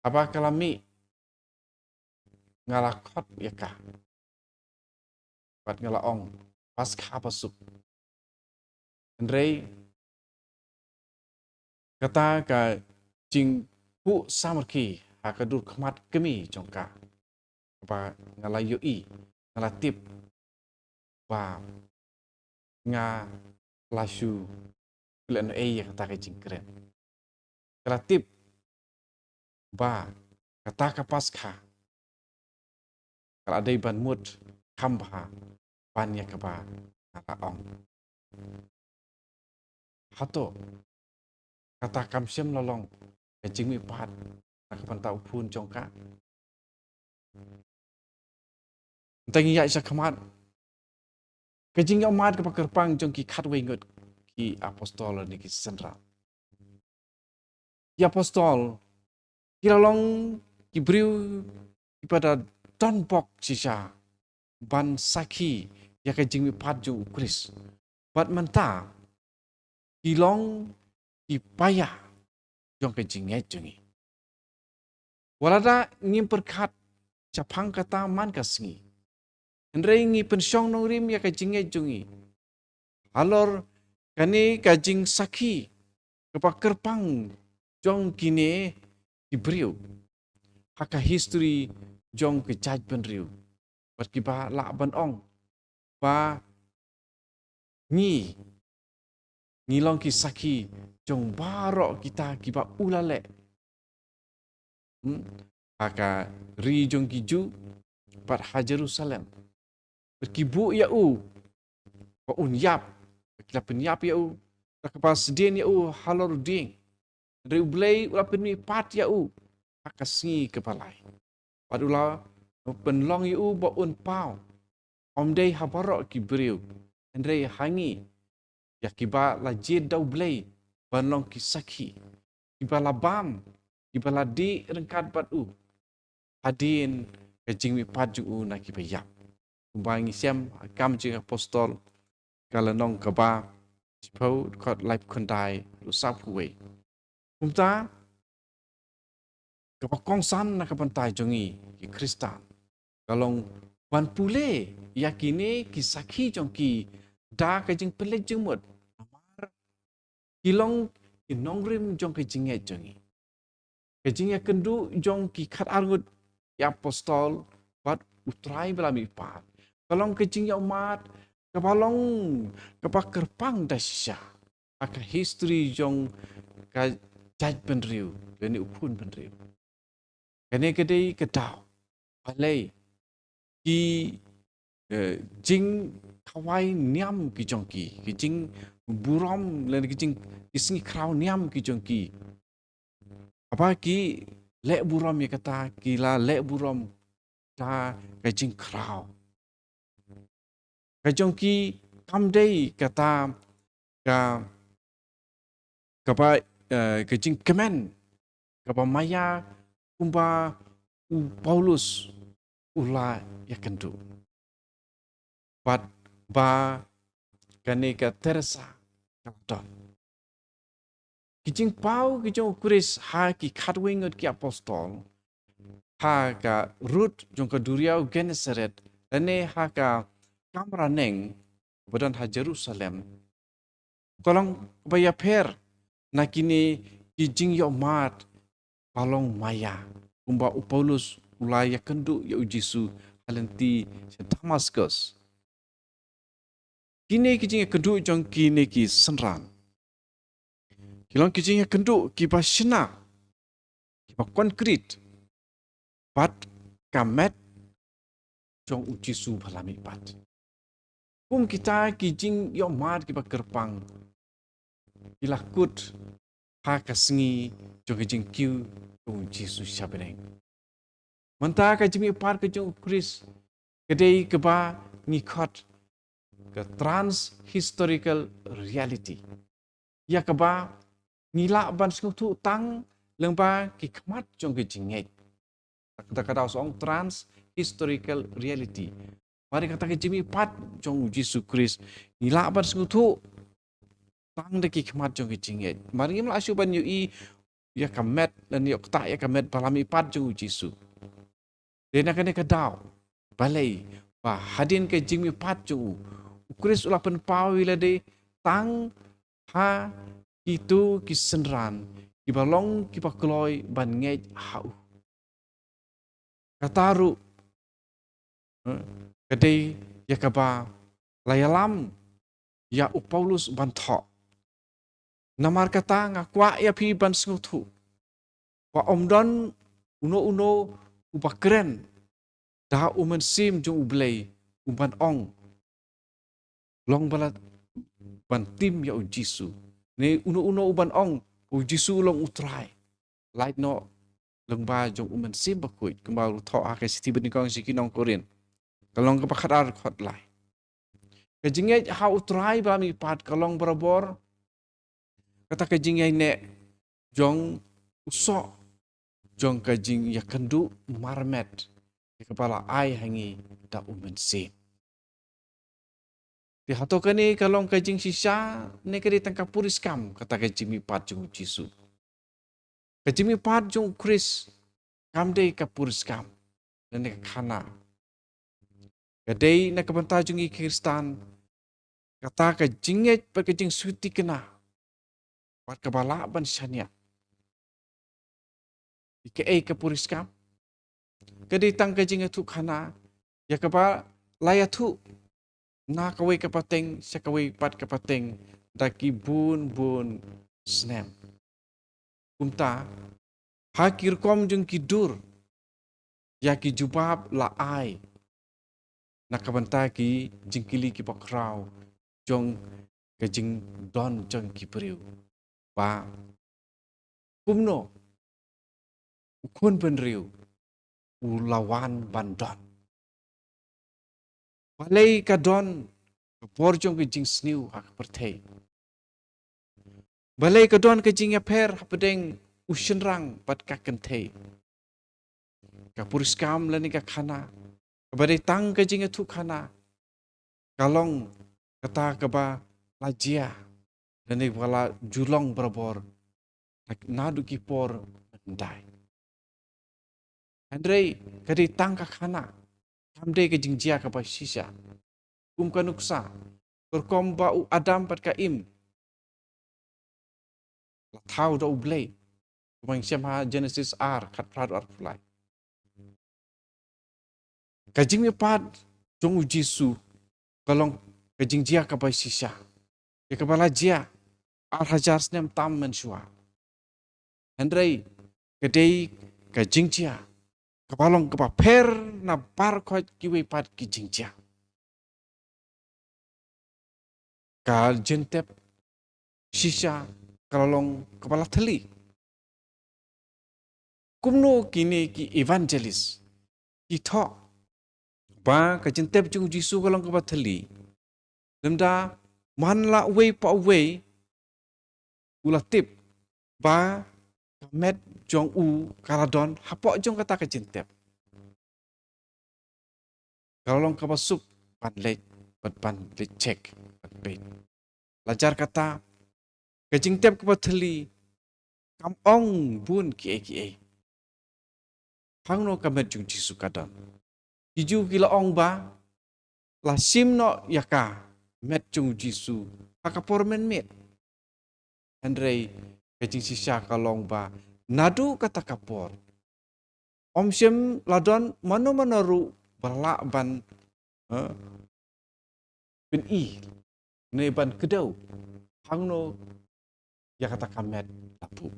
Haba ka la mih nga la khot ïa ka bad nga la ong, Paskha basuk. Hynrei kata ka jingkhuh samrkhie ha ka dur khmat kmie jong ka, kaba nga la ïohi, nga la tip ba nga la shu klet noh ei ïa kata ka jingkren. Ka la tip ba kata ka Paskha ka la dei ban mut kham bha ban ïa kaba nga la ong. Hato kata kam shym la long ka jingmihpat na ka bynta u khun jong ka? Tang ïa sha khmat ka jingïohmad kaba kyrpang jong ki khatwei ngut ki apostol ne ki synran. Ki apostol ki la long ki briew kiba da don bok shisha ban sakhi ïa ka jingmihpat jong u Khrist. Bad mynta ki long ki paia jong ka jingngeit jong ngi. Wat la da ngim pyrkhat shaphang kata man ka sngi, hynrei ngi pynshong nongrim ïa ka jingngeit jong ngi halor kane ka jingsakhi kaba kyrpang jong kine ki briew ha ka history jong ka jaitbynriew. Bad kiba lah ban ong ba ngi, ngi long ki sakhi jong baroh kita kiba u la leh. Hmm? Ha ka ri jong ki Jiw bad ha Jerusalem. Bad ki buh ïa u ba un ïap, ki la pynïap ïa u, la kaba sdien ïa u halor u dieng. Hynrei U Blei u la pynmihpat ïa u ha ka sngi kaba lai. Bad u la pynlong ïa u ba un paw, ym dei ha baroh ki briew, hynrei ha ngi, ïa kiba la jied da U Blei ban long ki sakhi, kiba la bam, kiba la dih ryngkat bad u hadien ka jingmihpat jong u na kiba ïap. Kumba ngi shem ha Kam jong ki Apostol, ka lynnong kaba shiphew, dkhot laiphew khyndai haduh sawphew wei. Kumta kaba kongsan na ka bynta jong ngi ki Khristan ka long ban pule ïa kine ki sakhi jong ki da ka jingpynleit jingmut. Namar ki long ki nongrim jong ka jingngeit jong ngi. Ka jingïakynduh jong ki khatar ngut ki apostol bad U Trai ba la mihpat ka long ka jingïohmad kaba long kaba kyrpang da shisha ha ka history jong ka jaitbynriew lane u khun bynriew. Kane ka dei ka daw balei ki, eh, jingkhawai niam ki jong ki, ki jingburom lane ki jing, ki sngi khraw niam ki jong ki. Haba ki leh burom ïa kata, ki la leh burom da ka jingkhraw. Ka jong ki kam dei kata ka, kaba, eh, ka jingkmen kaba maïa kumba u Paulus u la ïakynduh. Bad ba kane ka Teresa ka la don. Ki jingpaw ki jong u Khrist ha ki khatwei ngut ki apostol, ha ka rud jong ka duriaw Gennesaret, lane ha ka kamra neng ba don ha Jerusalem, ka long ba ïapher na kine ki jingïohmad ba long maïa, kumba u Paulus u la ïakynduh ïa u Jisu ha lynti sha Damaskus. Kine ki jingïakynduh jong kine ki synran ki long ki jingïakynduh kiba shna, kiba konkrit bad ka met jong u Jisu ba la mihpat. Kum kita ki jingïohmad kiba kyrpang ki la kut ha ka sngi jong ka jingkiew jong u Jisu sha bneng. Mynta ka jingmihpat ka jong u Khrist ka dei kaba ngi khot ka trans historical reality, ïa kaba ngi lah ban sngewthuh tang lyngba ki khmat jong ka jingngeit. Kata ka daw song trans historical reality. Mar ïa kata ka jingmihpat jong u Jisu Khrist ngi lah ban sngewthuh tang da ki khmat jong ka jingngeit. Mar ngim lah shuh ban ïohi ïa ka met lane ïoh ktah ïa ka met ba la mihpat jong u Jisu. Dei na kane ka daw balei ba hadien ka jingmihpat jong u, u Khrist u la pynpaw ïa lade tang ha kito ki synran kiba long kiba kloi ban ngeit ha u. Kata ruh, eh, ka dei ïa kaba la ïalam ïa u Paulus ban thoh. Namar kata nga kwah ïa phi ban sngewthuh ba ym don uno uno uba kren da u Mynsiem jong U Blei u ban ong, long ba la ban tim ïa u Jisu, ne uno uno u ban ong u Jisu u long u Trai, lait noh lyngba jong u Mynsiem Bakhuid, kumba u thoh ha ka shithi banyngkong sha ki nong Korinth, ka lynnong kaba khatar, dkhot lai. Ka jingngeit ha u Trai ba la mihpat ka long barabor kata ka jingïaineh jong u soh jong ka jingïakynduh marmet ïa kaba la ai ha ngi da u Mynsiem. Te hato kane ka long ka jingshisha ne ka dei tang ka puriskam kata ka jingmihpat jong u Jisu? Ka jingmihpat jong u Khrist kam dei ka puriskam lane ka khana. Ka dei na ka bynta jong ngi Khristan kata ka jingngeit bad ka jingsuitikna bad kaba lah ban shaniah. Ïa kaei ka puriskam? Ka dei tang ka jingïathuhkhana ïa kaba la ïathuh na kawei ka pateng sha kawei pat ka pateng da ki bun bun snem. Kumta ha ki rukom jong ki dur ïa ki jubab la ai na ka bynta ki jingkylli kiba khraw jong ka jingdon jong ki briew ba kumno u khun bynriew u la wan ban don. Balei ka don ka por jong ka jingsniew ha ka pyrthei? Balei ka don ka jingïapher hapdeng u shynrang bad ka kynthei? Ka puriskam lane ka khana kaba dei tang ka jingïathuhkhana ka long kata kaba la jia lane ba la ju long barabor naduh ki por myndai. Hynrei ka dei tang ka khana, kam dei ka jingjia kaba shisha. Kum ka nuksa, ka rukom ba u Adam bad ka Im la thaw da U Blei, kumba ngi shem ha Genesis ar, khatphra haduh arphew lai. Ka jingmihpat jong u Jisu ka long ka jingjia kaba shisha ïa kaba la jia ar hajar snem tam mynshuwa. Hynrei ka dei ka jingjia kaba long kaba pher na baroh kiwei pat ki jingjia. Ka jingtep shisha ka la long kaba la thylli. Kumno kine ki evangelist ki thoh ba ka jingtep jong u Jisu ka long kaba thylli, lymda man la uwei pa uwei u la tip ba ka met jong u ka la don hapoh jong kata ka jingtep? Ka la long kaba suk ban leit, ban, ban leit check, ban peit. La jar kata, ka jingtep kaba thylli kam ong bun kiei kiei. Hangno ka met jong u Jisu ka don? Ki Jiw ki la ong ba la shim noh ïa ka met jong u Jisu ha ka por mynmiet. Hynrei ka jingshisha ka long ba naduh kata ka por ym shym la don mano mano ruh ba lah ban, eh, pyni ne ban kdew hangno ïa kata ka met la buh.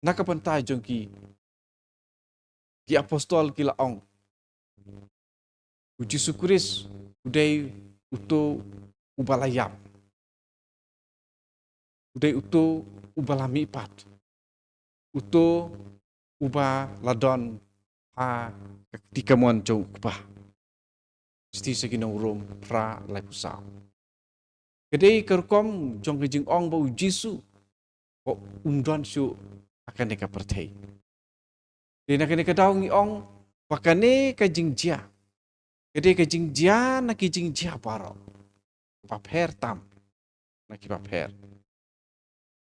Na ka bynta jong ki, ki apostol ki la ong, u Jisu Khrist u dei uto uba la ïap, u dei uto uba la mihpat, uto uba la don ha ka kti kamon jong u Kpa. Shithi sha ki nong Rom phra, laiphew saw. Ka dei ka rukom jong ka jingong ba u Jisu ba um don shuh ha kane ka pyrthei. Te na kane ka daw ngi ong ba kane ka jingjia ka dei ka jingjia na ki jingjia baroh, kaba pher tam na kiba pher.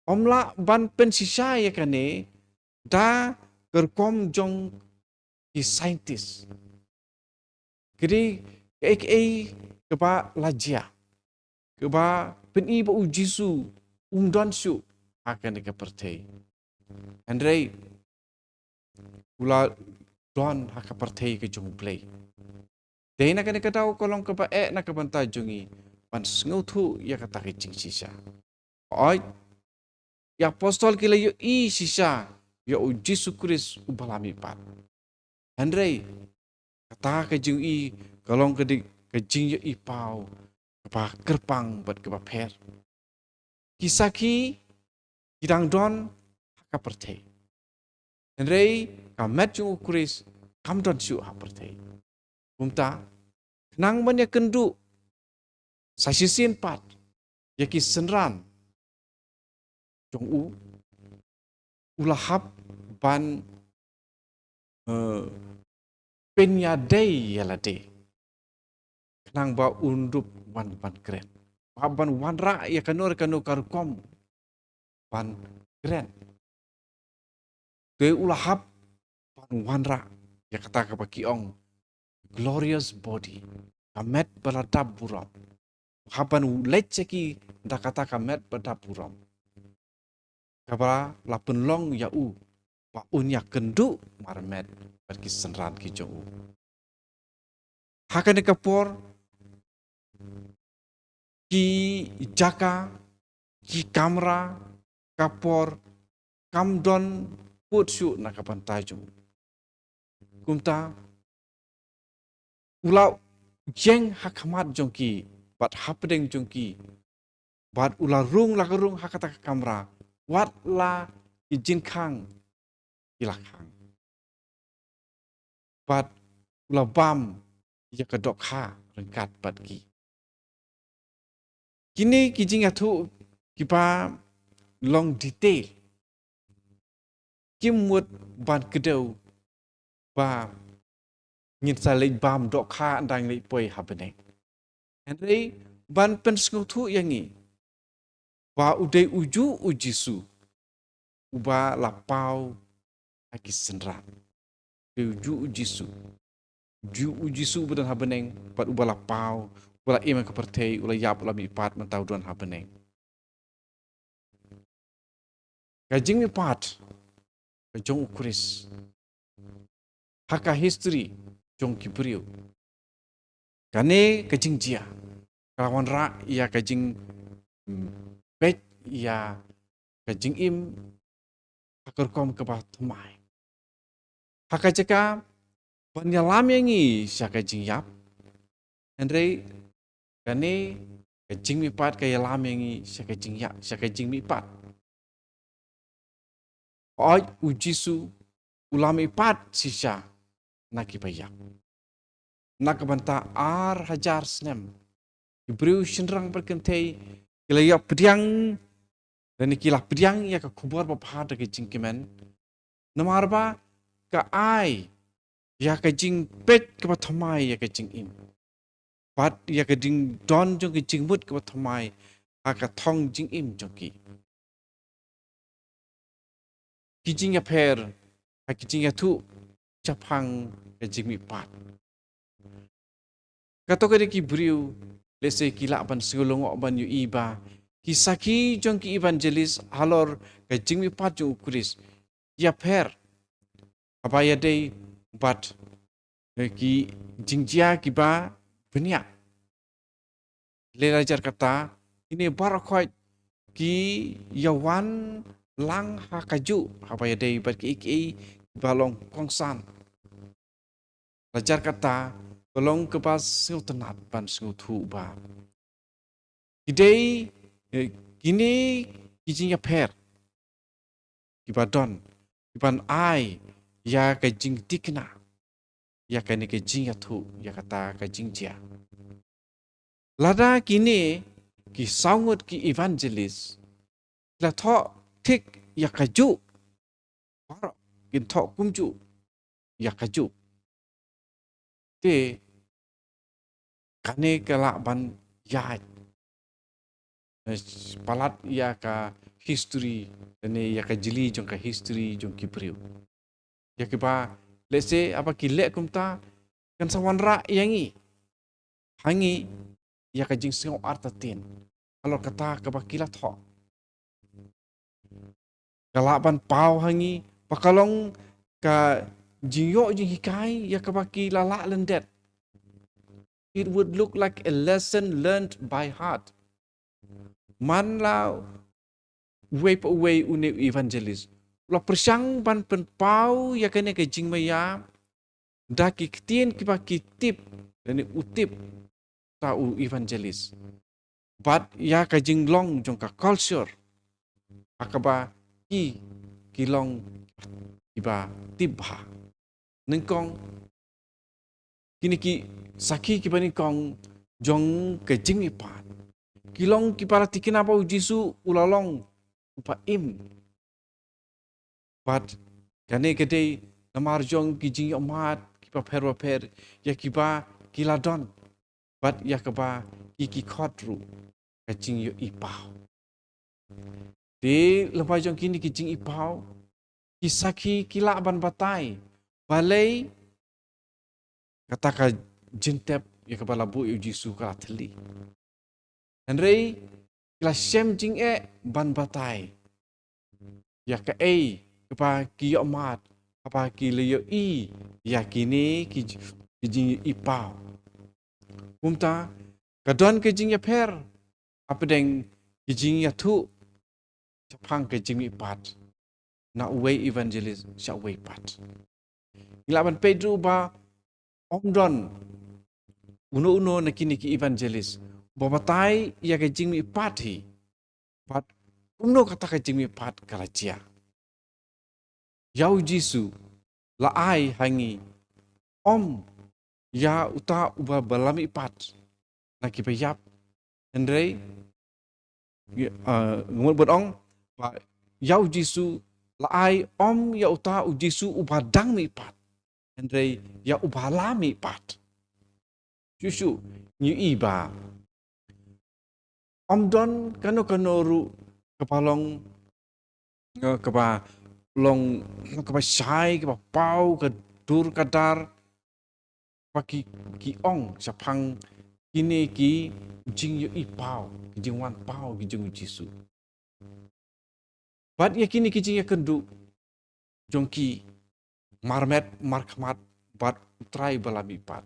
Ym lah ban pynshisha ïa kane da ka rukom jong ki scientist. Ka dei kaei kaei kaba la jia kaba pyni ba u Jisu um don shuh ha kane ka pyrthei. Hynrei u la don ha ka pyrthei ka jong u Blei. Dei na kane ka daw ka long kaba eh na ka bynta jong ngi ban sngewthuh ïa kata ka jingshisha. Hooid, ki apostol ki la ïohi shisha ïa u Jisu Khrist uba la mihpat. Hynrei kata ka jingïohi ka long ka dei ka jingïohi paw kaba kyrpang bad kaba pher. Ki sakhi ki dang don ha ka pyrthei, hynrei ka met jong u Khrist kam don shuh ha pyrthei. Kumta, khnang ban ïakynduh sa shisien pat ïa ki synran jong u, u la hap ban, eh, pynïadei ïa lade, khnang ba un dup wan ban kren, ba ban wanrah ïa kano re kano ka rukom ban kren. Te u la hap ban wanrah ïa kata kaba ki ong glorious body, ka met ba la dap burom. Hap ban leit sha ki da kata ka met ba dap burom, kaba la pynlong ïa u ba un ïakynduh marmet bad ki synran ki jong u. Ha kane ka por, ki jaka, ki kamra, ka por kam don pud shuh na ka bynta jong u. Kumta u la ïeng ha khmat jong ki bad hapdeng jong ki, bad u la rung la ka rung ha kata ka kamra, wat la ki jingkhang ki la khang, bad u la bam ïa ka dohkha ryngkat bad ki. Kine ki jingïathuh kiba long detail, kim mut ban kdew ba ngin sa leit bam dohkha ynda ngi leit poi ha bneng. Hynrei ban pynsngewthuh ïa ngi ba u dei uju u Jisu uba la paw ha ki synran. U dei uju u Jisu, uju u Jisu uba don ha bneng, bad uba la paw, uba la im ha ka pyrthei, u la ïap, u la mihpat, mynta u don ha bneng. Ka jingmihpat ka jong u Khrist ha ka history jong ki briew, kane ka jingjia ka la wanrah ïa ka jing, mm, peit ïa ka jingim ha ka rukom kaba thymmai. Ha ka jaka ban ïalam ïa ngi sha ka jingïap, hynrei kane ka jingmihpat ka ïalam ïa ngi sha ka jingïap, sha ka jingmihpat. Hooid, u Jisu u la mihpat shisha na kiba ïap. Na ka bynta ar hajar snem, ki briew shynrang bad kynthei ki la ïoh pdiang, lane ki la pdiang ïa ka khubor babha da ka jingkmen, namar ba ka ai ïa ka jingpeit kaba thymmai ïa ka jingim, bad ïa ka jingdon jong ka jingmut kaba thymmai ha ka thong jingim jong ki. Ki jingïapher ha ki jingïathuh shaphang ka jingmihpat. Kato ka dei ki briew, lehse ki lah ban sngewlyngngoh ban ïohi ba ki sakhi jong ki evangelist halor ka jingmihpat jong u Khrist ïapher haba ïadei bad, eh, ki jingjia kiba bniah. Lehse la jar kata, kine baroh khoit ki ïawan lang ha kajuh haba ïadei bad kiei kiei kiba long kongsan. La jar kata ka long kaba sngewtynnat ban sngewthuh ba ki dei, eh, kine ki jingïapher kiba don, kiban ai ïa ka jingthikna ïa kane ka jingïathuh ïa kata ka jingjia. Lada kine ki saw ngut ki evangelist ki la thoh thik ïa kajuh, baroh kin thoh kumjuh ïa kajuh, te kane ka lah ban ïaid, eh, palat ïa ka history, lane ïa ka jylliew jong ka history jong ki briew. Ïa kiba, lehse, haba ki leh kumta, kan sa wanrah ïa ngi, ha ngi, ïa ka jingsngew artatien halor kata kaba ki la thoh. Ka lah ban paw ha ngi ba ka long ka jingïoh jinghikai ïa kaba ki la lah lyndet. It would look like a lesson learned by heart. Man la uwei pa uwei une u evangelist u la pyrshang ban pynpaw ïa kane ka jingmaïa da ki ktien kiba ki tip, lane u tip ta u evangelist, bad ïa ka jinglong jong ka culture ha kaba ki, ki long kiba tip bha. Nyngkong, kine ki sakhi kiba nyngkong jong ka jingmihpat ki long kiba la thikna ba u Jisu u la long uba im. Bad kane ka dei namar jong ki jingïohmad kiba pher bapher ïa kiba ki la don, bad ïa kaba ki ki khot ruh ka jingïohi paw. Te lyngba jong kine ki jingïohi paw, ki sakhi ki lah ban batai balei kata ka jingtep ïa kaba la buh ïa u Jisu ka la thylli. Hynrei ki la shem jingeh ban batai ïa kaei kaba ki ïohmad haba ki la ïohi ïa kine ki, ki jingïohi paw. Kumta ka don ka jingïapher hapdeng ki jingïathuh shaphang ka jingmihpat na uwei evangelist sha uwei pat. Ngi lah ban peit ruh ba ym don uno uno na kine ki evangelist ba batai ïa ka jingmihpat hi, bad kumno kata ka jingmihpat ka la jia. Ïa u Jisu la ai ha ngi ym ïa uta uba ba la mihpat na kiba ïap, hynrei, ah, nga mut ban ong ba ïa u Jisu la ai ym ïa uta u Jisu uba dang mihpat, hynrei ïa uba la mihpat. Shuh shuh ngi ïohi ba ym don kano kano ruh kaba long, eh, kaba long, kaba shai, kaba paw ka dur ka dar, ba ki, ki ong shaphang kine ki jingïohi paw, ki jingwan paw ki jong u Jisu. Bad ïa kine ki jingïakynduh jong ki marmet markhmat bad u Trai ba la mihpat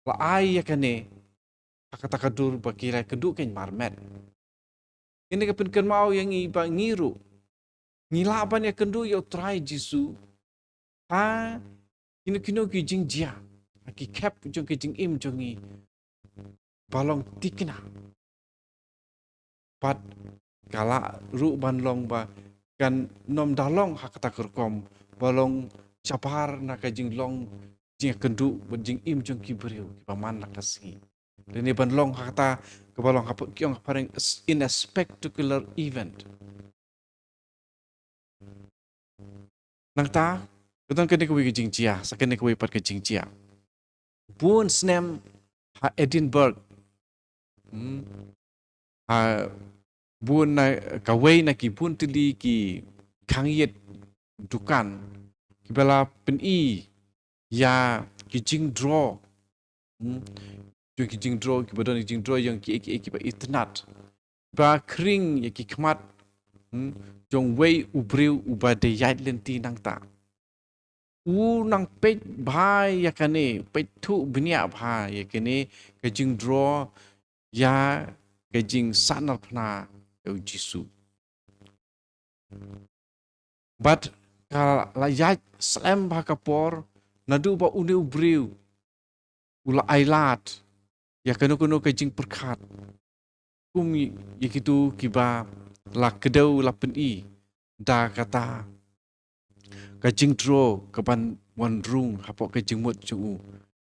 la ai ïa kane ha kata ka dur ba ki la ïakynduh kein marmet. Kane ka pynkynmaw ïa ngi ba ngi ruh ngi lah ban ïakynduh ïa u Trai Jisu ha kino kino ki jingjia, ha ki khep jong ki jingim jong ngi ba long tikna. Bad ka lah ruh ban long ba kan nym da long ha kata ka rukom ba long shabar na ka jinglong jingïakynduh bad jingim jong ki briew kiba man la ka sngi. Lane ban long ha kata kaba long ha ki ong ha phareng in a spectacular event. Nangta ka don kane kawei ka jingjia, sa kane kawei pat ka jingjia. Bun snem ha Edinburgh, hmm, ha bun na, kawei na ki bun tylli ki khang ïit dukan kiba la pyni ïa ki jingdraw, hmm, jong ki jingdraw, kiba don ki jingdraw jong kiei kiei kiba itynnat, ba khring ïa ki khmat, hmm, jong uwei u briew uba dei ïaid lynti nangta. U nang peit bha ïa kane, peit thuh bniah bha ïa kane ka jingdraw ïa ka jingsahnarphna ïa u Jisu. Bad ka la ïaid slem bha ka por naduh ba une u briew u la ailad ïa kano kano ka jingpyrkhat kum ïa kito kiba la kdew la pyni da kata ka jingdraw kaban wan rung hapoh ka jingmut jong u.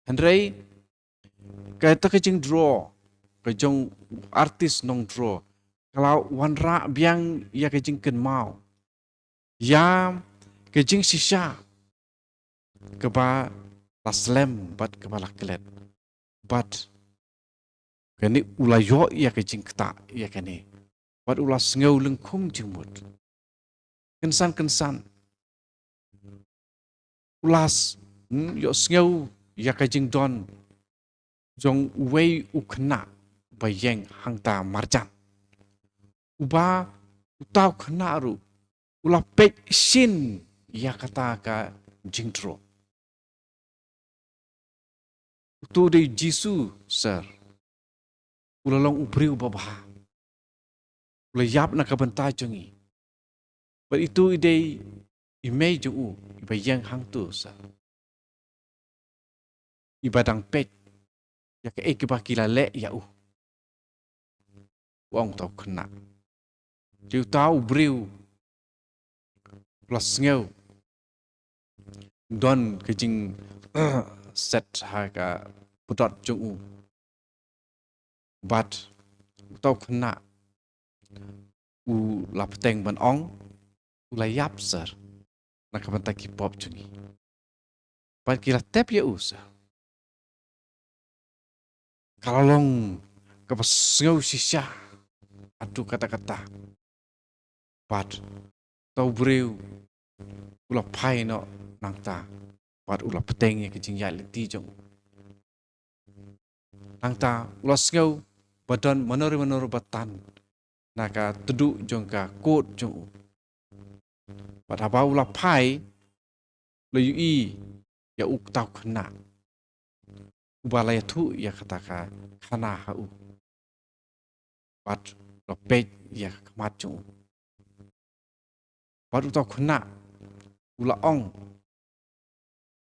Hynrei kata ka jingdraw ka jong artist nongdraw ka la wanrah biang ïa ka jingkynmaw ïa ka jingshisha kaba la slem bad kaba la klet. Bad kane u la ïoh ïa ka jingktah ïa kane, bad u la sngew lyngkhum jingmut. Kynsan kynsan u la s-, hmm, ïohsngew ïa ka jingdon jong uwei u khynnah ba ïeng hangta marjan, uba uta u khynnah ruh u la peit shisha ïa kata ka jingdraw. Uto u dei Jisu, sir. U la long u briew babha. U la ïap na ka bynta jong ngi. Bad ito i dei i mei jong u iba ïeng hangto, sir, iba dang peit ïa kaei kaba ki la leh ïa u, u ong uta u khynnah. Te uta u briew u la sngew don ka jingset ha ka pudot jong u. Bad uta u khynnah u la bteng ban ong, u la ïap sir na ka bynta ki pop jong ngi. Bad ki la tep ïa u sir. Ka la long kaba sngew shisha haduh katta katta. Bad uta u briew u la phai noh nangta bad u la bteng ïa ka jingïaid lynti jong u. Nangta u la sngew ba don mano re mano re ba tan na ka tduh jong ka kot jong u. Bad haba u la phai, u la ïohi ïa uta u khynnah uba la ïathuh ïa kata ka khana ha u. Bad u la peit ïa ka khmat jong u. Bad uta u khynnah u la ong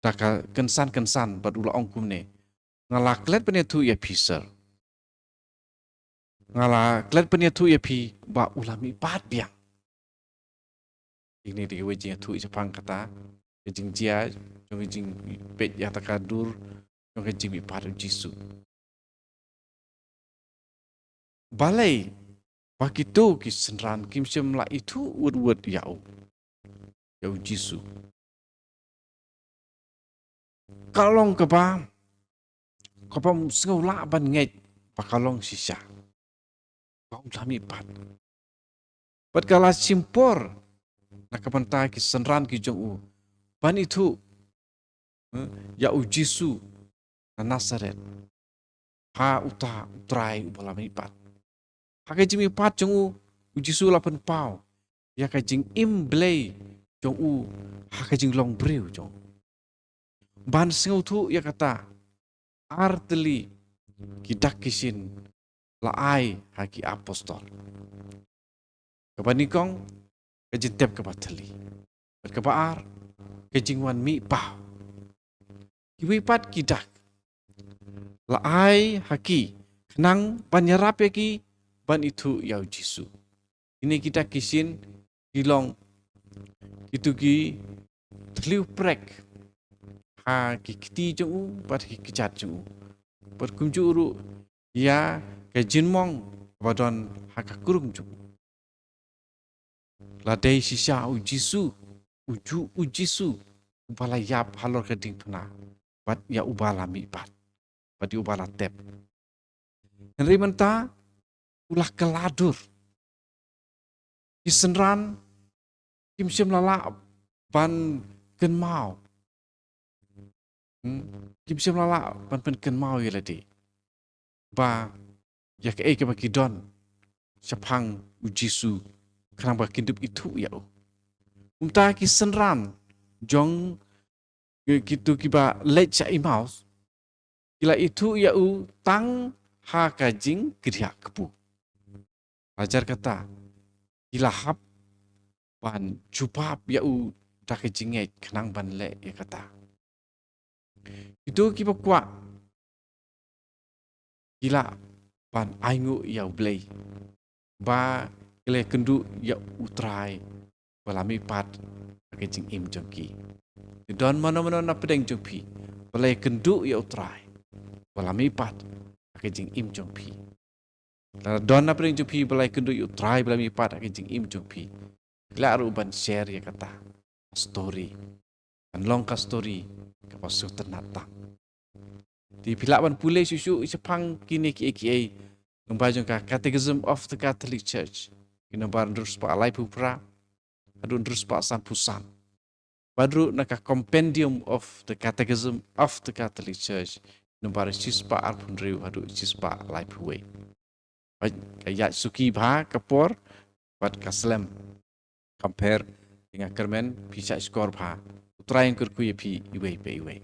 da ka kynsan kynsan bad u la ong kumne, nga la klet ban ïathuh ïa phi sir. Nga la klet ban ïathuh ïa phi ba u la mihpat biang. Kine dei kiwei jingïathuh shaphang kata ka jingjia jong ka jingpeit ïa kata ka dur jong ka jingmihpat u Jisu. Balei ba kito ki synran kim shym la ithuh wut wut ïa u, ïa u Jisu? Ka long kaba, kaba ym sngew lah ban ngeit ba ka long shisha ba u la mihpat. Bad ka la shim por na ka bynta ki synran ki jong u ban ithuh, eh, ïa u Jisu na Nasaret, ha uta u Trai uba la mihpat. Ha ka jingmihpat jong u, u Jisu la pynpaw ïa ka jingim Blei jong u ha ka jinglong briew jong u. Ban sngewthuh ïa kata, ar tylli ki dak ki shin la ai ha ki apostol. Kaba nyngkong, ka jingtep kaba thylli. Bad kaba ar, ka jingwan mih paw. Kiwei pat ki dak la ai ha ki khnang ban ïarap ïa ki ban ithuh ïa u Jisu. Kine ki dak ki shin ki long kito ki thliew prek ha ki kti jong u bad ki kjat jong u. Bad kumjuh ruh ïa ka jingmong ba don ha ka krung jong u. La dei shisha u Jisu, u ju u Jisu uba la ïap halor ka diengphna bad ïa uba la mihpat bad ïa uba la tep. Hynrei mynta u la kylla dur. Ki synran kim shym la lah ban kynmaw. Hmm? Kim shym la lah ban pynkynmaw ïa lade ba ïa kaei kaba ki don shaphang u Jisu, khnang ba kin dup ithuh ïa u. Kumta ki synran jong ki, kito kiba leit sha Emmaus ki la ithuh ïa u tang ha ka jingkdiah kpu. Hajar kata ki la hap ban jubab ïa u da ka jingngeit khnang ban leh ïa kata. Kito kiba kwah ki lah ban ainguh ïa u Blei ba ki la ïakynduh ïa u Trai ba la mihpat ha ka jingim jong ki. Te don mano mano na pdeng jong phi ba la ïakynduh ïa u Trai ba la mihpat ha ka jingim jong phi. Lada don na pdeng jong phi ba la ïakynduh ïa u Trai ba la mihpat ha ka jingim jong phi, phi lah ruh ban share ïa kata ka story. Kan long ka story kaba sngewtynnat tam. Te phi lah ban pule shuh shuh shaphang kine kiei kiei lyngba jong ka Catechism of the Catholic Church, ki nombar hynriew spah laiphew phra haduh hynriew spah sanphew san. Bad ruh na ka Compendium of the Catechism of the Catholic Church, nombar shispah arphew hynriew haduh shispah laiphew wei. Bad ka ïaid suki bha ka por bad ka slem. Khamher, nga kyrmen phi shah shkor bha. U Trai un kyrkhu ïa phi iwei pa iwei.